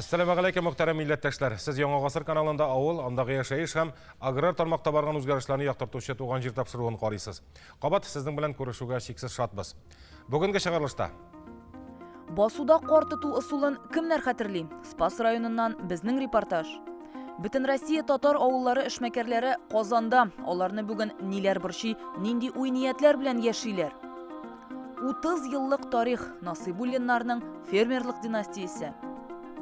Әссәламәгаләйкем, мөхтәрәм милләттәшләр! Сез Яңа гасыр каналында авыл, андагы яшәеш һәм аграр тармакта барган үзгәрешләрне яктыртучы Туган җир тапшыруын карыйсыз. Кабат сезнең белән күрешүгә чиксез шатбыз. Бүгенге чыгарылышта. Басуда кар тоту ысулын кемнәр хәтерли? Спас районыннан безнең репортаж. Бөтенроссия татар авыллары эшмәкәрләре Казанда. Аларны бүген ниләр борчый, нинди уй-ниятләр белән яшиләр? 30 еллык тарих Насыйбуллиннарның фермерлык династиясе.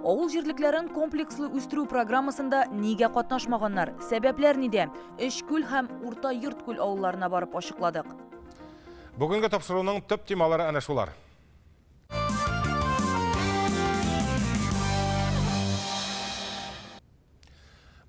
Авыл җирлекләрен комплекслы үстерү программасында нигә катнашмаганнар? Сәбәпләр нидә? Өчкүл һәм Урта Йорткүл авылларына барып ачыкладык. Бүгенге тапшыруның төп темалары әнә шулар.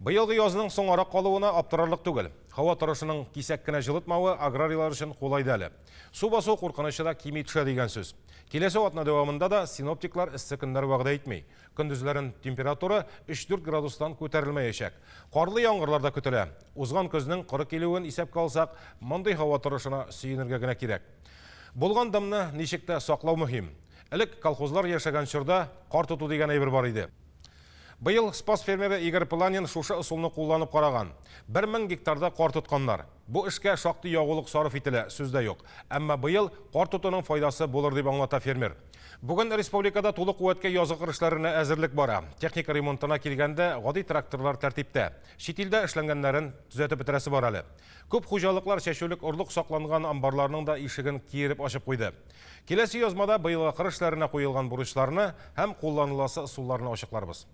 Быелгы язның соңарак калуына аптырарлык түгел. Һава торышының кисәк кенә җылытмавы аграрийлар өчен кулай да әле. Су басу куркынычы да кими төшә дигән сүз. Киләсе атна дәвамында да синоптиклар эссе көннәр вәгъдә итми. Көндезләрен температура 3-4 градустан күтәрелмәячәк. Карлы яңгырлар да көтелә. Узган көзнең коры килүен исәпкә алсак, мондый һава торышына сөенергә генә кирәк. Булган дымны ничек тә саклау мөһим. Элек колхозлар яшәгән чорда кар тоту дигән әйбер бар иде. Быел Спас фермеры Игорь Пыланин шушы ысулны кулланып караган. 1000 гектарда кар тотканнар. Бу эшкә шактый ягулык сарыф ителә, сүз дә юк. Әмма быел кар тотуның файдасы булыр дип аңлата фермер. Бүген республикада тулы куәткә язгы кыр эшләренә әзерлек бара. Техника ремонтына килгәндә, гади тракторлар тәртиптә. Чит илдә эшләнгәннәрен төзәтеп бетерәсе бар әле. Күп хуҗалыклар чәчүлек орлык сакланган амбарларның да ишеген киереп ачып куйды. Киләсе язмада быелгы кыр эшләренә куелган бурычларны һәм кулланыласы ысулларны ачыкларбыз.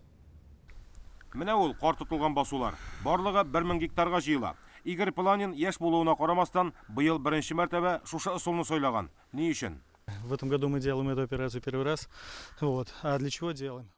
Менә ул, кар тотылган басулар. Барлыгы 1000 гектарга җыела. Игорь Пыланин, яшь булуына карамастан, быел беренче мәртәбә шушы ысулны сайлаган. Ни өчен? В этом году мы делаем эту операцию первый раз. Вот. А для чего делаем?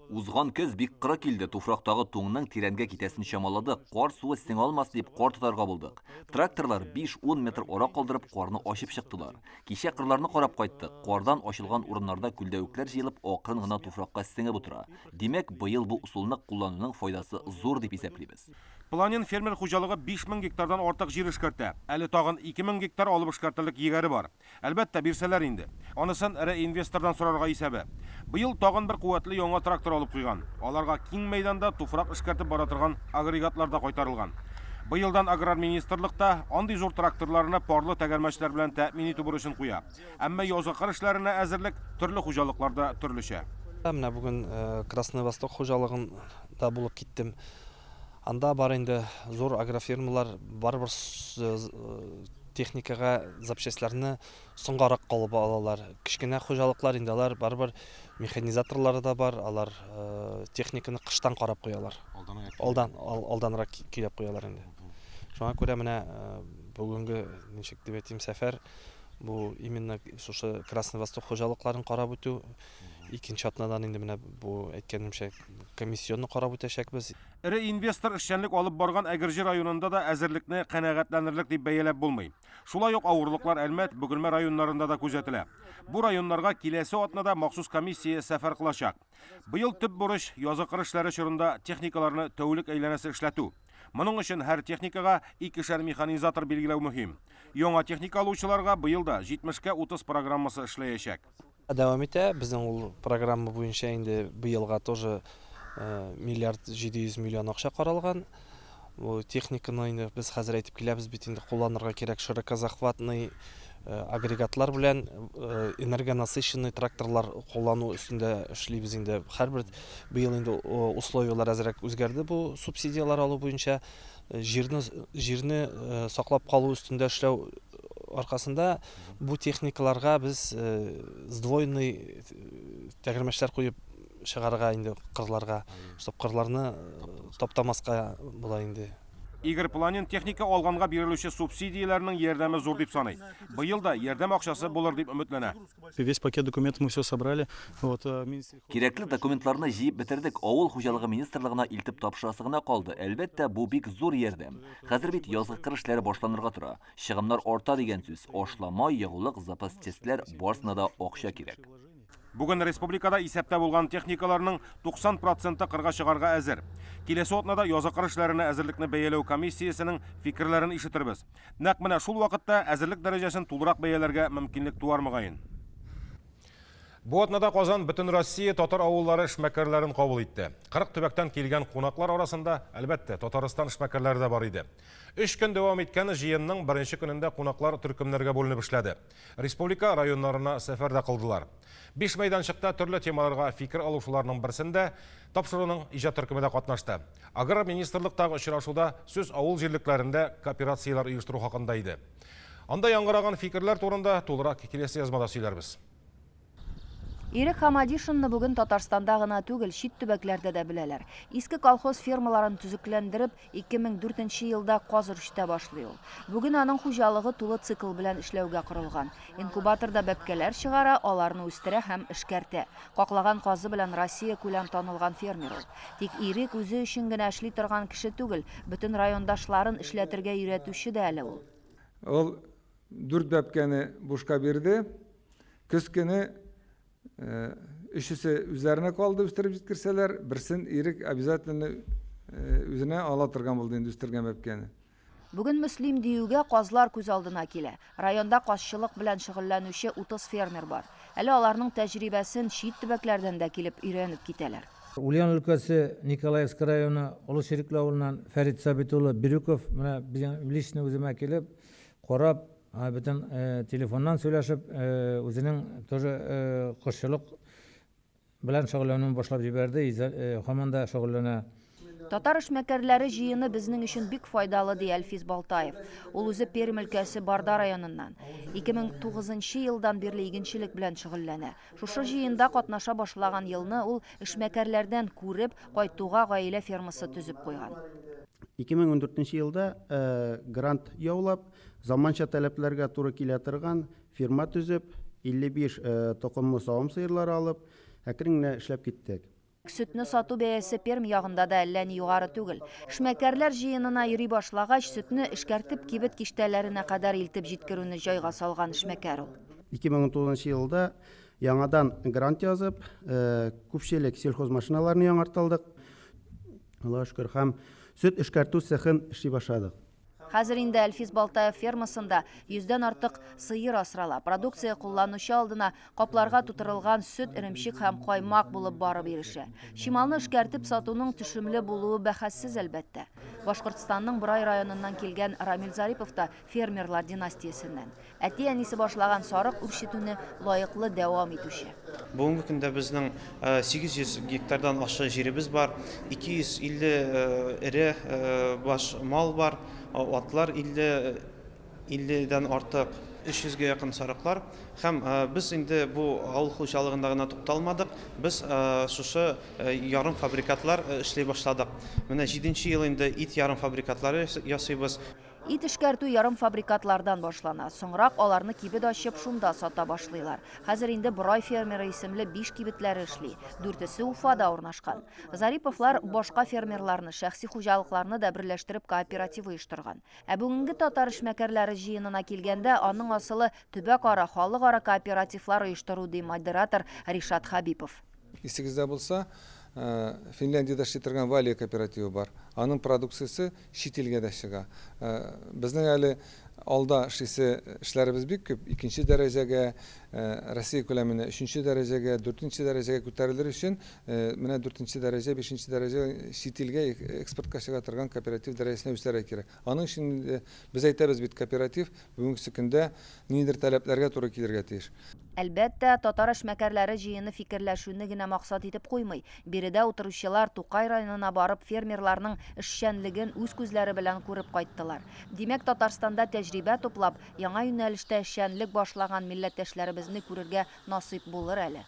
Узган көз бик коры килде, туфрактагы туңның тирәнгә китәсен чамаладык, кар суы сеңә алмас дип кар тотарга булдык. Тракторлар 5-10 метр ара калдырып карны ачып чыктылар. Кичә кырларны карап кайттык, кардан ачылган урыннарда күлдәвекләр җыелып акрын гына туфракка сеңеп утыра. Димәк, быел бу ысулны куллануның файдасы зур дип исәплибез. Планин фермер хуҗалыгы 5000 гектардан артык җир эшкәртә. Әле тагын 2000 гектар алып эшкәртерлек егәре бар. Әлбәттә, бирсәләр инде. Анысын эре инвестордан сорарга исәбе. Быел тагын бер куәтле яңа трактор алып куйган. Аларга киң мәйданда туфрак эшкәртеп бара торган агрегатлар да кайтарылган. Быелдан аграр министрлык та андый зур тракторларны парлы тәгәрмәчләр белән тәэмин итү бурычын куя. Әмма язгы кыр эшләренә әзерлек төрле хуҗалыкларда төрлечә. Менә бүген Красный Восток хуҗалыгында булып киттем. Анда бар инде зур агрофирмалар, барыбер техникага запчастьларны соңгарак калып алалар. Кечкенә хуҗалыклар инде алар барыбер механизаторлары да бар, алар техниканы кыштан карап куялар. Алдан алданрак көйләп куялар инде. Шуңа күрә менә бүгенге ничек дип әйтим сәфәр бу именно шушы Красный Восток хуҗалыкларын карап үтү. Икенче атнадан инде менә бу әйткәнемчә комиссионны карап үтәчәкбез. Эре инвестор эшчәнлек алып барган Әгерҗе районында да әзерлекне канәгатьләнерлек дип бәяләп булмый. Шулай ук авырлыклар Әлмәт, Бөгелмә районнарында да күзәтелә. Бу районнарга киләсе атнада махсус комиссия сәфәр кылачак. Быел төп бурыч, язгы кыр эшләре чорында техникаларны тәүлек әйләнәсе эшләтү. Моның өчен һәр техникага икешәр механизатор билгеләү мөһим. Яңа техника алучыларга быел да 70 кә 30 программасы эшләячәк. Дәвам итә. Безнең ул программа буенча инде быелга тоже миллиард 700 миллион акча каралган. Бу техниканы инде без хәзер әйтеп киләбез бит инде кулланырга кирәк широкозахватный агрегатлар белән энергонасыщенный тракторлар куллану өстендә эшлибез инде. Һәрбер быел инде условияләр әзрәк үзгәрде бу субсидияләр алу буенча. Җирне җирне саклап калу өстендә эшләү аркасында бу техникаларга без сдвоенный тәгәрмәчләр куеп чыгарырга инде кырларга, чтоб кырларны таптамаска була инде. Игорь Планин техника алганга бирелүче субсидияләрнең ярдәме зур дип саный. Быел да ярдәм акчасы булыр дип өметләнә. Весь пакет документов мы все собрали. Вот, Кирәкле документларны җыеп бетердек, авыл хуҗалыгы министрлыгына илтеп тапшырасы гына калды. Әлбәттә, бу бик зур ярдәм. Хәзер бит язгы кыр эшләре башланырга тора. Чыгымнар арта дигән сүз. Ашлама, ягулык, запас частьләр, барысына да акча кирәк. Бүген республикада исәптә булган техникаларның 90 проценты кырга чыгарга әзер. Киләсе атнада язгы кыр эшләренә әзерлекне бәяләү комиссиясенең фикерләрен ишетербез. Нәкъ менә шул вакытта әзерлек дәрәҗәсен тулырак бәяләргә мөмкинлек туар, мөгаен. Бу атнада Казан Бөтенроссия татар авыллары эшмәкәрләрен кабул итте. 40 төбәктән килгән кунаклар арасында, әлбәттә, Татарстан эшмәкәрләре дә бар иде. Өч көн дәвам иткән җыенның беренче көнендә кунаклар төркемнәргә бүленеп эшләде. Республика районнарына сәфәр дә кылдылар. Биш мәйданчыкта төрле темаларга фикер алышуларның берсендә тапшыруның иҗат төркеме дә катнашты. Аграр министрлыктагы очрашуда сүз авыл җирлекләрендә кооперацияләр оештыру хакында иде. Анда яңгыраган фикерләр турында тулырак киләсе язмада сөйләрбез. Ирек Хамадишинны бүген Татарстанда гына түгел, чит төбәкләрдә дә беләләр. Иске колхоз фермаларын төзекләндереп, 2004 елда каз үрчетә башлый ул. Бүген аның хуҗалыгы тулы цикл белән эшләүгә корылган. Инкубаторда бәбкәләр чыгара, аларны үстерә һәм эшкәртә. Каклаган казы белән Россия күләм танылган фермер ул. Тик Ирек үзе өчен генә эшли торган кеше түгел, бөтен райондашларын эшләтергә өйрәтүче дә әле ул. Ул дүрт бәбкәне бушка бирде. Көз көне өчесе үзләренә калды үстереп җиткерсәләр, берсен Ирек обязательно үзенә ала торган булды инде үстергән бәбкәне. Бүген Мөслим диюгә казлар күз алдына килә. Районда казчылык белән шөгыльләнүче 30 фермер бар. Әле аларның тәҗрибәсен чит төбәкләрдән дә килеп өйрәнеп китәләр. Ульян өлкәсе Николаевск районы Олы Чирекле авылыннан Фәрит Сабит улы Бирюков менә безнең лично үземә килеп, карап, бөтен телефоннан сөйләшеп, үзенең тоже кошчылык белән шөгыльләнүен башлап җибәрде, һаман да шөгыльләнә. Татар эшмәкәрләре җыены безнең өчен бик файдалы, ди Әлфис Балтаев. Ул үзе Пермь өлкәсе Барда районыннан. 2009 елдан бирле игенчелек белән шөгыльләнә. Шушы җыенда катнаша башлаган елны ул эшмәкәрләрдән күреп, кайтуга гаилә фермасы төзеп куйган. 2014 елда грант яулап, заманча таләпләргә туры килә торган фирма төзеп, 55 токымлы савым сыерлары алып, әкрен генә эшләп киттек. Сөтне сату бәясе Пермь ягында да әллә ни югары түгел. Эшмәкәрләр җыенына йөри башлагач, сөтне эшкәртеп кибет киштәләренә кадәр илтеп җиткерүне җайга салган эшмәкәр ул. 2019 елда яңадан грант язып, күпчелек сельхозмашиналарны яңартылдык. Аллага шөкер, һәм сөт эшкәртү цехын эшли башладык. Хәзер инде Әлфис Балтаев фермасында йөздән артык сыер асрала. Продукция кулланучы алдына капларга тутырылган сөт, эремчек һәм каймак булып барып ирешә. Чималны эшкәртеп сатуның төшемле булуы бәхәссез, әлбәттә. Башкортстанның Борай районыннан килгән Рамил Зарипов та фермерлар династиясеннән. Әти-әнисе башлаган сарык үрчетүне лаеклы дәвам итүче. Бүгенге көндә безнең 800 гектардан ашы җиребез бар, 250 эре баш мал бар, атлар 50 дән артык, 300 гә якын сарыклар. Һәм без инде бу авыл хуҗалыгында гына тукталмадык, без шушы ярымфабрикатлар эшли башладык. Менә җиденче ел инде ит ярымфабрикатлары ясыйбыз. Ит эшкәртү ярымфабрикатлардан башлана. Соңрак аларны кибет ачып, шунда сата башлыйлар. Хәзер инде Борай фермеры исемле биш кибетләре эшли. Дүртесе Уфада урнашкан. Зариповлар башка фермерларны, шәхси хуҗалыкларны да берләштереп кооператив оештырган. Ә бүгенге татар эшмәкәрләре җыенына килгәндә, аның асылы төбәкара, халыкара кооперативлар оештыру, ди модератор Ришат Хәбипов. Исегездә булса, Финляндиядә эшли торган Валия кооперативы бар. Аның продукциясе чит илгә дә чыга. Безнең әле алда эшлисе эшләребез бик күп. Икенче дәрәҗәгә, Россия күләменә өченче дәрәҗәгә, дүртенче дәрәҗәгә күтәрелер өчен, менә дүртенче дәрәҗә, бишенче дәрәҗә чит илгә экспортка чыга торган кооператив дәрәҗәсенә үсәргә кирәк. Аның өчен инде без әйтәбез бит, кооператив бүгенгесе көндә ниндидер таләпләргә туры килергә тиеш. Әлбәттә, татар эшмәкәрләре җыены фикерләшүне генә максат итеп куймый. Биредә утыручылар Тукай районына барып фермерларның эшчәнлеген үз күзләре белән күреп кайттылар. Димәк, Татарстанда тәҗрибә туплап, яңа юнәлештә эшчәнлек башлаган милләттәшләребезне күрергә насыйп булыр әле.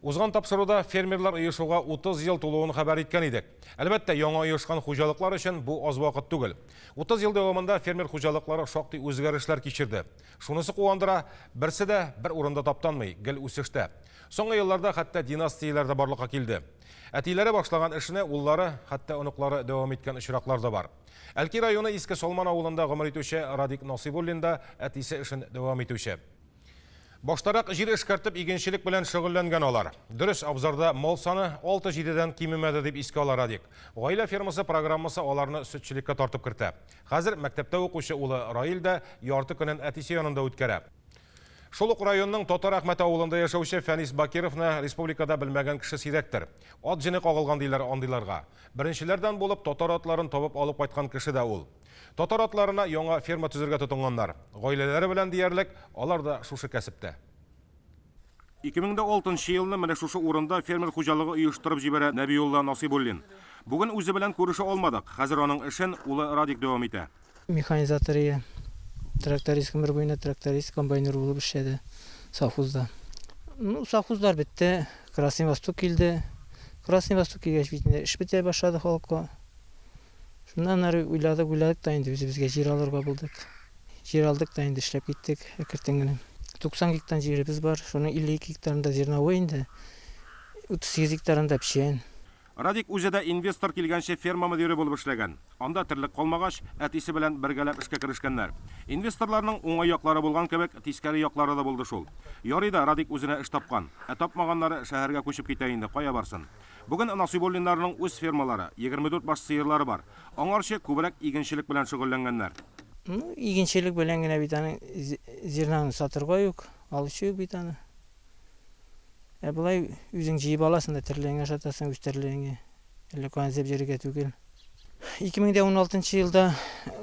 Узган тапшыруда фермерлар оешуга 30 ел тулуын хәбәр иткән идек. Әлбәттә, яңа оешкан хуҗалыклар өчен бу аз вакыт түгел. 30 ел дәвамында фермер хуҗалыклары шактый үзгәрешләр кичерде. Шунысы куандыра, берсе дә бер урында таптанмый, гел үсештә. Соңгы елларда хәтта династияләр дә барлыкка килде. Әтиләре башлаган эшне уллары, хәтта оныклары дәвам иткән очраклар да бар. Әлки районы Иске Салман авылында гомер итүче Радик Насыйбуллин да әтисе эшен дәвам итүче. Баштарак җир эшкәртеп игенчелек белән шөгыльләнгән алар. Дөрес, абзарда мал саны 6-7дән кимемәде, дип искә ала Радик. Гаилә фермасы программасы аларны сөтчелеккә тартып кертә. Хәзер мәктәптә укучы улы Раил дә ярты көнен әтисе янында үткәрә. Шул ук районның Татар Әхмәте авылында яшәүче Фәнис Бакировны республикада белмәгән кеше сирәктер. Ат җене кагылган диләр андыйларга. Беренчеләрдән булып татар атларын табып алып кайткан кеше дә ул. Татар атларына яңа ферма төзергә тотынганнар. Гаиләләре белән диярлек, алар да шушы кәсептә. 2006 нчы елны менә шушы урында фермер хуҗалыгы оештырып җибәрә Нәбиулла Насыйбуллин. Бүген үзе белән күрешә алмадык, хәзер аның эшен улы Радик дәвам итә. Механизатор ие, тракторист гомер буена тракторист, комбайнер булып эшләде совхозда. Ну, совхозлар бетте, Красный Восток килде. Красный Восток килгәч бит инде эш бетә башлады халыкка. Шуннан ары уйладык, уйладык та инде үзебезгә җир алырга булдык. Җир алдык та инде эшләп киттек әкертен генә. 90 гектар җиребез бар, шуның 52 гектарында зерновой инде, 38 гектарында печән. Радик үзе дә инвестор килгәнче ферма мөдире булып эшләгән. Анда терлек калмагач, әтисе белән бергәләп эшкә керешкәннәр. Инвесторларның уңай яклары булган кебек, тискәре яклары да булды шул. Ярый да Радик үзенә эш тапкан. Ә тапмаганнары шәһәргә күчеп китә инде, кая барсын. Бүген Насыйбуллиннарның үз фермалары, 24 баш сыерлары бар. Аңарчы күбрәк игенчелек белән шөгыльләнгәннәр. Ну, игенчелек белән генә бит аның зернаны сатырга юк, алучы юк бит аны. Ә болай үзең җыеп аласың да терлегеңә ашатасың, үз терлегеңә. Әллә каян эзләп йөрергә түгел. 2016 елда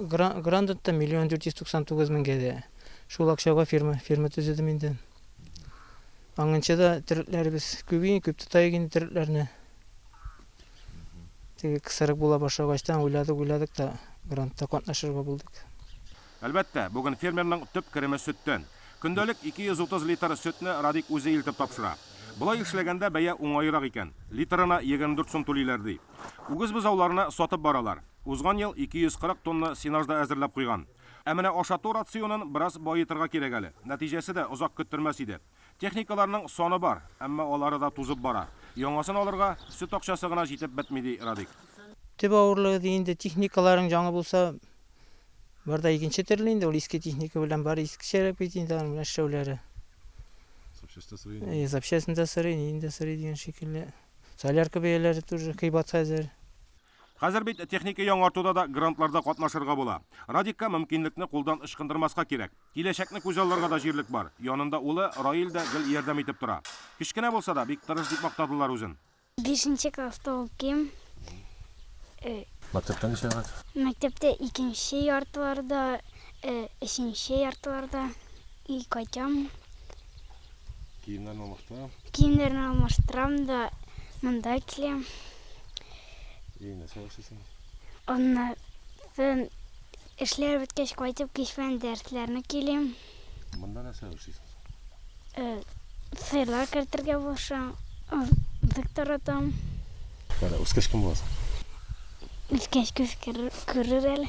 грант оттым, 1 499 меңгә дә. Шул акчага ферма, ферма төзедем инде. Аңынча да терлекләребез күп инде, күп тотаек инде терлекләрне. Теге кысырык була башлагачтан уйладык, уйладык та грантта катнашырга булдык. Әлбәттә, бүген фермерның төп кереме сөттән. Көндәлек 230 литр сөтне Радик үзе илтеп тапшыра. Болай эшләгәндә бәя уңайрак икән. Литрына 24 сум түлиләр ди. Үгез бозауларны сатып баралар. Узган ел 240 тонна сенаж да әзерләп куйган. Ә менә ашату рационын бераз баетырга кирәк әле. Нәтиҗәсе дә озак көттермәс иде. Техникаларның саны бар, әмма алары да тузып бара. Яңасын алырга сөт акчасы гына җитеп бетми, ди Радик. Төп авырлыгы ди инде техникаларың жаңы булса, бар да икенче төрле инде, ул иске техника белән бар искечәрәк бит инде аның белән эшләүләре. Запчасть та сорый. Запчастьны да сорый, ниен дә сорый дигән шикелле. Солярка бәяләре тоже кыйбат хәзер. Хәзер бит техника яңартуда да грантларда катнашырга була. Радикка мөмкинлекне кулдан ычкындырмаска кирәк. Киләчәкне күзалларга да җирлек бар. Янында улы Раил дә гел ярдәм итеп тора. Кечкенә булса да, бик тырыш дип мактадылар үзен. Бишенче класста укыйм. Мәктәптә ничә сәгать? Мәктәптә икенче яртыларда, өченче яртыларда и кайтам. Киемнәрне алмаштырам. Киемнәрне алмаштырам да монда киләм. И, нәрсә эшлисең? Аннан эшләр беткәч кайтып кич белән дәресләрне килим. Монда нәрсә эшлисең? Сыерлар кертергә булышам, азык таратам. Менә үскәч кем буласың? Үскәч күз күрер әле.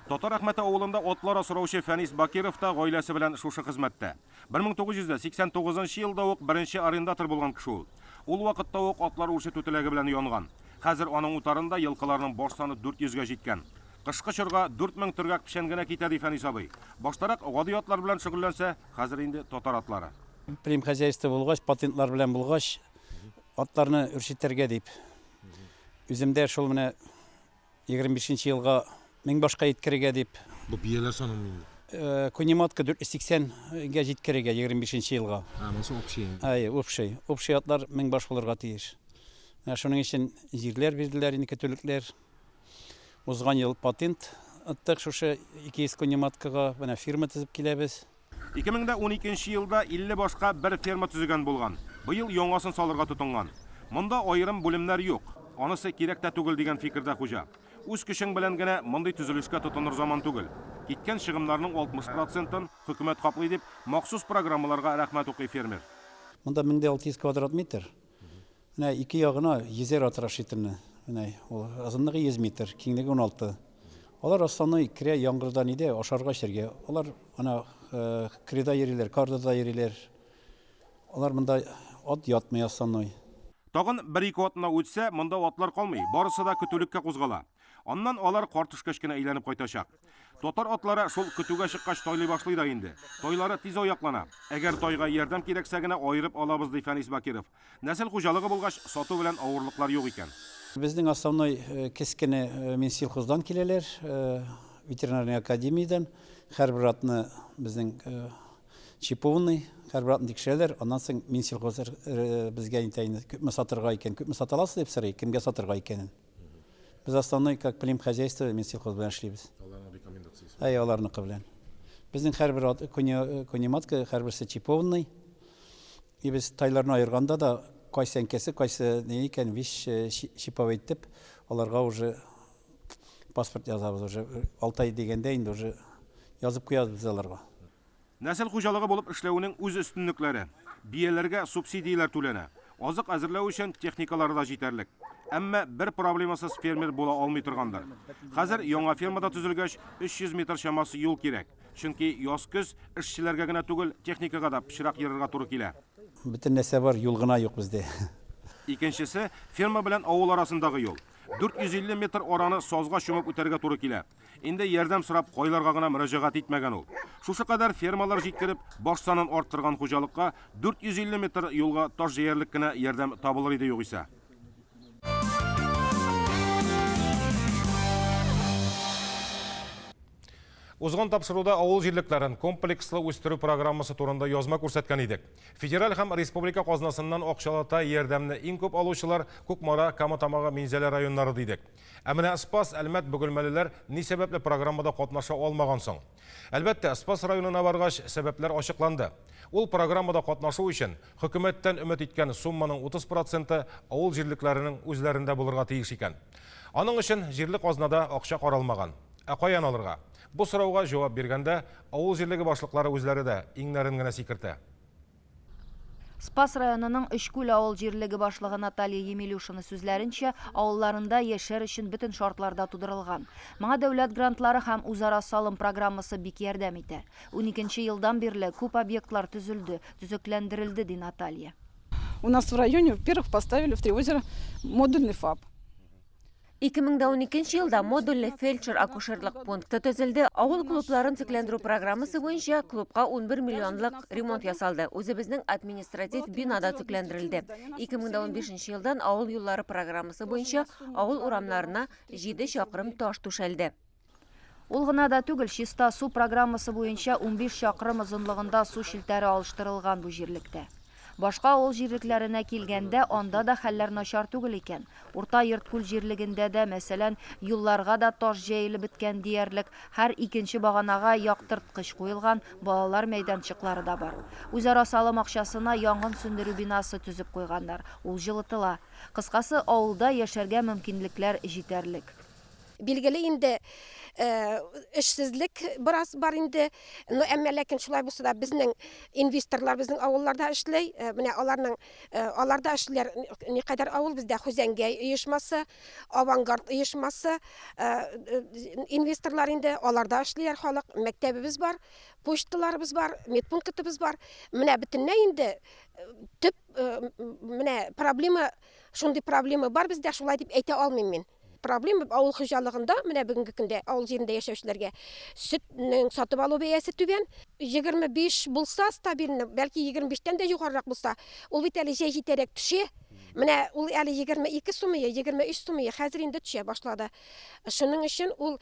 Татар Әхмәте авылында атлар асраучы Фәнис Бакиров та гаиләсе белән шушы хезмәттә. 1989 елда ук беренче арендатор булган кеше ул. Ул вакытта ук атлар үрчетү теләге белән янган. Хәзер аның утарында елкыларның баш саны 400гә җиткән. Кышкы чорга 4000 төргәк печән генә китә, ди Фәнис абый. Баштарак гади атлар белән шөгыльләнсә, хәзер инде татар атлары. Племхозяйство булгач, патентлар белән булгач, атларны үрчетергә дип. Үземдә шул менә 25 нче елга 1000 башка җиткерергә дип. Бу бияләр санымы инде? Конематка 480 гә җиткерергә 25 нче елга. А, монысы общий инде. Әйе, общий. Общий атлар 1000 баш булырга тиеш. Менә шуның өчен җирләр бирделәр инде көтүлекләр. Узган ел патент оттык шушы 200 конематкага. Менә фирма төзеп киләбез. 2012 нче елда 50 башка бер ферма төзегән булган. Быел яңасын салырга тотынган. Монда аерым бүлемнәр юк. Анысы кирәк тә түгел дигән фикердә хуҗа. Үз көчең белән генә мондый төзелешкә тотыныр заман түгел. Киткән чыгымнарның 60 процентын хөкүмәт каплый дип, махсус программаларга рәхмәт укый фермер. Монда 1600 квадрат метр. Менә ике ягына йөзәр отрошительный. Менә ул озынлыгы 100 метр, киңлеге 16. Алар основной керә яңгырда нидә ашарга эчәргә. Алар ана кредо йөриләр, кардада йөриләр. Алар монда ат ятмый основной. Тагын бер-ике атна үтсә, монда атлар калмый, барысы да көтүлеккә кузгала. Аннан алар кар төшкәч кенә әйләнеп кайтачак. Татар атлары шул көтүгә чыккач тайлый башлый да инде. Тайлары тиз аяклана. Әгәр тайга ярдәм кирәксә генә аерып алабыз, ди Фәнис Бакиров. Нәсел хуҗалыгы булгач, сату белән авырлыклар юк икән. Безнең основной кескене Минсельхоздан киләләр, ветеринарный академиядән. Һәрбер атны безнең чипованный, һәрбер атны тикшерәләр. Аннан соң Минсельхоз безгә әйтә инде, күпме сатырга икән, күпме сата аласыз дип сорый, кемгә сатырга икәнен. Без основной как племхозяйство Минсельхоз белән эшлибез. Аларның рекомендациясе. Әй, аларныкы белән. Безнең һәрбер ат, конематка, һәрберсе чипованный. И без тайларны аерганда да кайсы әнкәсе, кайсы ни икән, вич чиповый итеп, аларга уже паспорт язабыз уже. Алты ай дигәндә инде уже язып куябыз без аларга. Нәсел хуҗалыгы булып эшләүнең үз өстенлекләре. Бияләргә субсидияләр түләнә. Азык әзерләү өчен техникалары да җитәрлек. Әмма бер проблемасыз фермер була алмый торгандыр. Хәзер яңа ферма да төзелгәч, 300 метр чамасы юл кирәк. Чөнки яз-көз эшчеләргә генә түгел, техникага да пычрак ерырга туры килә. Бөтен нәрсә бар, юл гына юк бездә. Икенчесе, ферма белән авыл арасындагы юл. 450 метр араны сазга чумып үтәргә туры килә. Инде ярдәм сорап кайларга гына мөрәҗәгать итмәгән ул. Шушы кадәр фермалар җиткереп, баш санын арттырган хуҗалыкка 450 метр юлга таш җәярлек кенә ярдәм табылыр иде югыйсә. Узган тапшыруда авыл җирлекләрен комплекслы үстерү программасы турында язма күрсәткән идек. Федераль һәм республика казнасыннан акчалата ярдәмне иң күп алучылар Кукмара, Кама Тамагы, Минзәлә районнары дидек. Ә менә Спас, Әлмәт, Бөгелмәлеләр ни сәбәпле программада катнаша алмаган соң? Әлбәттә, Спас районына баргач, сәбәпләр ачыкланды. Ул программада катнашу өчен хөкүмәттән өмет иткән сумманың 30 проценты авыл җирлекләренең үзләрендә булырга тиеш икән. Аның өчен җирле казнада акча каралмаган. Ә каян алырга? Бу сорауга җавап биргәндә, авыл җирлеге башлыклары үзләре дә иңнәрен генә сикертә. Спас районының Өчкүл авыл җирлеге башлыгы Наталья Емелюшина сүзләренчә, авылларында яшәр өчен бөтен шартлар да тудырылган. Моңа дәүләт грантлары һәм үзара салым программасы бик ярдәм итә. Уникенче елдан бирле күп объектлар төзелде, төзекләндерелде, ди Наталья. У нас в районе, во-первых, поставили в Три озера модульный ФАП. 2012 елда модульле фельдшер-акушерлык пункты төзелде. Авыл клубларын төзекләндерү программасы буенча клубка 11 миллионлык ремонт ясалды. Үзебезнең административ бина да төзекләндерелде. 2015 елдан авыл юллары программасы буенча авыл урамнарына 7 чакрым таш түшәлде. Ул гына да түгел, Чиста су программасы буенча 15 чакрым озынлыгында су челтәре алыштырылган бу җирлектә. Башка авыл җирлекләренә килгәндә, анда да хәлләр начар түгел икән. Урта Йорткүл җирлегендә дә, мәсәлән, юлларга да таш җәелеп беткән диярлек, һәр икенче баганага яктырткыч куелган, балалар мәйданчыклары да бар. Үзара салым акчасына янгын сүндерү бинасы төзеп куйганнар, ул җылытыла. Кыскасы, авылда яшәргә мөмкинлекләр җитәрлек. Билгеле инде, эшсезлек бераз бар инде. Но әмма ләкин шулай булса да безнең инвесторлар безнең авылларда эшли. Менә аларның аларда эшлиләр никадәр авыл бездә Хүзәнгәй оешмасы, Авангард оешмасы, инвесторлар инде аларда эшлиләр халык. Мәктәбебез бар, почталарыбыз бар, медпунктыбыз бар. Менә бөтенләй инде төп менә проблема, шундый проблема бар бездә, шулай дип әйтә алмыйм мин. Проблема авыл хуҗалыгында, менә бүгенге көндә авыл җирендә яшәүчеләргә сөтнең сатып алу бәясе түбән. 25 булса стабильно, бәлки 25тән дә югарырак булса, ул бит әле җәй җитәрәк төшә. Менә ул әле 22 сумые, 23 сумые, хәзер инде төшә башлады. Шуның өчен ул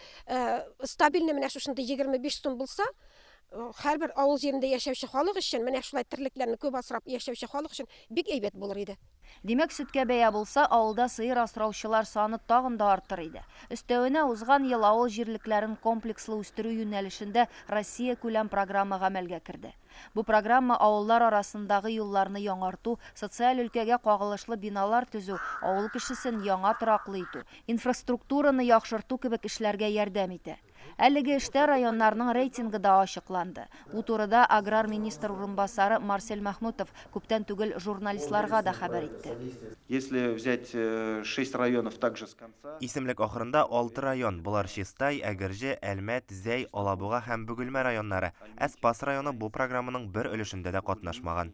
стабильно менә шушындый 25 сум булса, һәрбер авыл җирендә яшәүче халык өчен, менә шулай терлекләрне күп асрап яшәүче халык өчен бик әйбәт булыр иде. Димәк, сөткә бәя булса, авылда сыер асраучылар саны тагын да артыр иде. Өстәвенә, узган ел авыл җирлекләрен комплекслы үстерү юнәлешендә Россиякүләм программа гамәлгә керде. Бу программа авыллар арасындагы юлларны яңарту, социаль өлкәгә кагылышлы биналар төзү, авыл кешесен яңа тораклы итү, инфраструктураны яхшырту кебек эшләргә ярдәм итә. Әлеге эштә районнарның рейтингы да ачыкланды. Бу турыда аграр министр урынбасары Марсель Мәхмүтов күптән түгел журналистларга да хәбәр итте. Если взять шесть районов также с конца. Исемлек ахырында алты район, болар Чистай, Әгерҗе, Әлмәт, Зәй, Алабуга һәм Бөгелмә районнары. Ә Спас районы бу программаның бер өлешендә дә катнашмаган.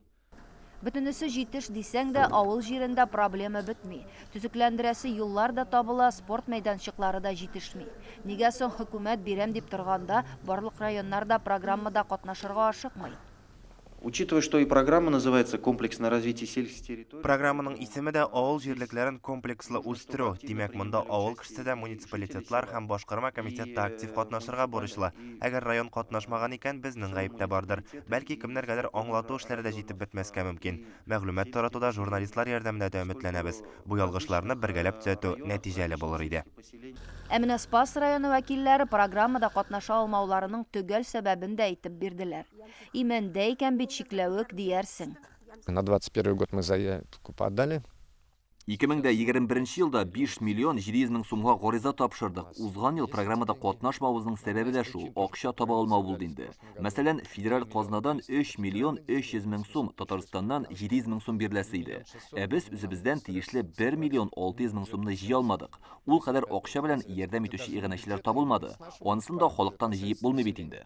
Бөтенесе җитеш дисәң дә, авыл җирендә проблема бетми. Төзекләндерәсе юллар да табыла, спорт мәйданчыклары да җитешми. Нигә соң хөкүмәт бирәм дип торганда, барлык районнар да программада катнашырга ашыкмый? Учитывая, что и программа называется «Комплексное развитие сельских территорий». Программаның исеме дә Авыл җирлекләрен комплекслы үстерү. Димәк, монда авыл кешесе дә, муниципалитетлар һәм башкарма комитет та актив катнашырга бурычлы. Әгәр район катнашмаган икән, безнең гаеп тә бардыр. Бәлки, кемнәргәдер аңлату эшләре дә җитеп бетмәскә мөмкин. Мәгълүмат таратуда журналистлар ярдәменә дә өметләнәбез. Бу ялгышларны бергәләп төзәтү нәтиҗәле булыр иде. Ә менә Спас районы вәкилләре программада катнаша алмауларының төгәл сәбәбен дә әйтеп бирделәр. Имәндә икән бит чикләвек, диярсең. На 21 год мы заявку подали. 2021 елда 5 миллион 700 мең сумга гариза тапшырдык. Узган ел программада катнашмавыбызның сәбәбе дә шул, акча таба алмау булды инде. Мәсәлән, федераль казнадан 3 миллион 300 мең сум, Татарстаннан 700 мең сум биреләсе иде. Ә без үзебездән тиешле 1 миллион 600 мең сумны җыя алмадык. Ул кадәр акча белән ярдәм итүче иганәчеләр табылмады. Анысын да халыктан җыеп булмый бит инде.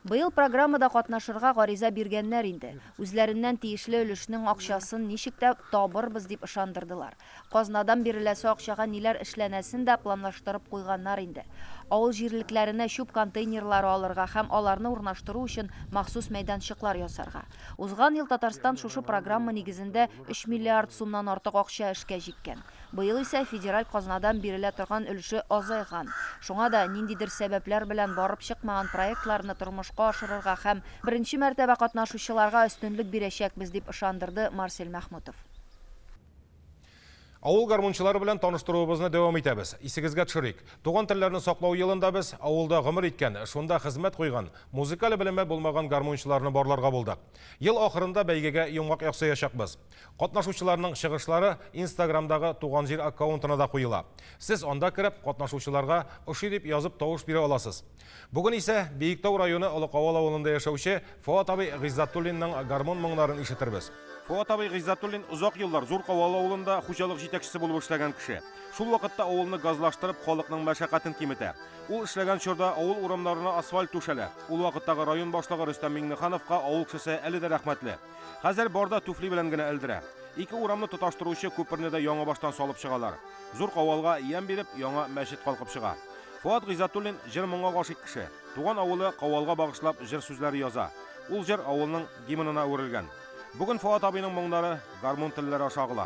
Быел программада катнашырга гариза биргәннәр инде. Үзләреннән тиешле өлешнең акчасын ничек тә табырбыз дип ышандырдылар. Казнадан биреләсе акчага ниләр эшләнәсен дә планлаштырып куйганнар инде. Авыл җирлекләренә чүп контейнерлары алырга һәм аларны урнаштыру өчен махсус мәйданчыклар ясарга. Узган ел Татарстан шушы программа нигезендә 3 миллиард сумнан артык акча эшкә җиккән. Быел исә федераль казнадан бирелә торган өлеше азайган. Шуңа да ниндидер сәбәпләр белән барып чыкмаган проектларны тормышка ашырырга һәм беренче мәртәбә катнашучыларга өстенлек бирәчәкбез, дип ышандырды Марсель Мәхмүтов. Авыл гармунчылары белән таныштыруыбызны дәвам итәбез. Исегезгә төшерик, Туган телләрне саклау елында без авылда гомер иткән, шунда хезмәт куйган, музыкаль белеме булмаган гармунчыларны барларга булдык. Ел ахырында бәйгегә йомгак ясаячакбыз. Катнашучыларның чыгышлары Инстаграмдагы Туган җир аккаунтына да куела. Сез анда кереп, катнашучыларга ошый дип язып тавыш бирә аласыз. Бүген исә Биектау районы Олы Кавал авылында яшәүче Фоат абый Гыйззәтуллинның гармун моңнарын ишетербез. Фоат абый Гыйззәтуллин озак еллар Зур Кавал авылында хуҗалык җитәкчесе булып эшләгән кеше. Шул вакытта авылны газлаштырып, халыкның мәшәкатен киметә. Ул эшләгән чорда авыл урамнарына асфальт түшәлә. Ул вакыттагы район башлыгы Рөстәм Миңнехановка авыл кешесе әле дә рәхмәтле. Хәзер бар да түфли белән генә элдерә. Ике урамны тоташтыручы күперне дә яңа баштан салып чыгалар. Зур Кавалга ямь биреп, яңа мәчет калкып чыга. Фоат Гыйззәтуллин җыр-моңга гашыйк кеше. Туган авылы Кавалга багышлап җыр сүзләре яза. Ул җыр авылның гимнына әверелгән. Бүген Фоат абыйның моңнары гармун телләре аша агыла.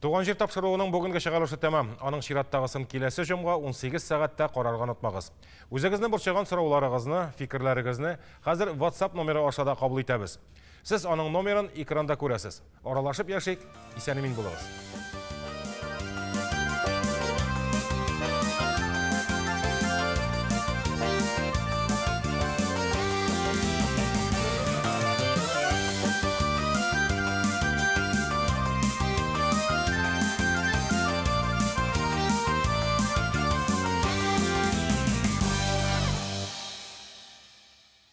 Туган җир тапшыруының бүгенге чыгарылышы тәмам. Аның чираттагысын киләсе җомга 18 сәгатьтә карарга онытмагыз. Үзегезне борчыган сорауларыгызны, фикерләрегезне хәзер WhatsApp номеры аша да кабул итәбез. Сез аның номерын экранда күрәсез. Аралашып яшик, исән-имин булыгыз.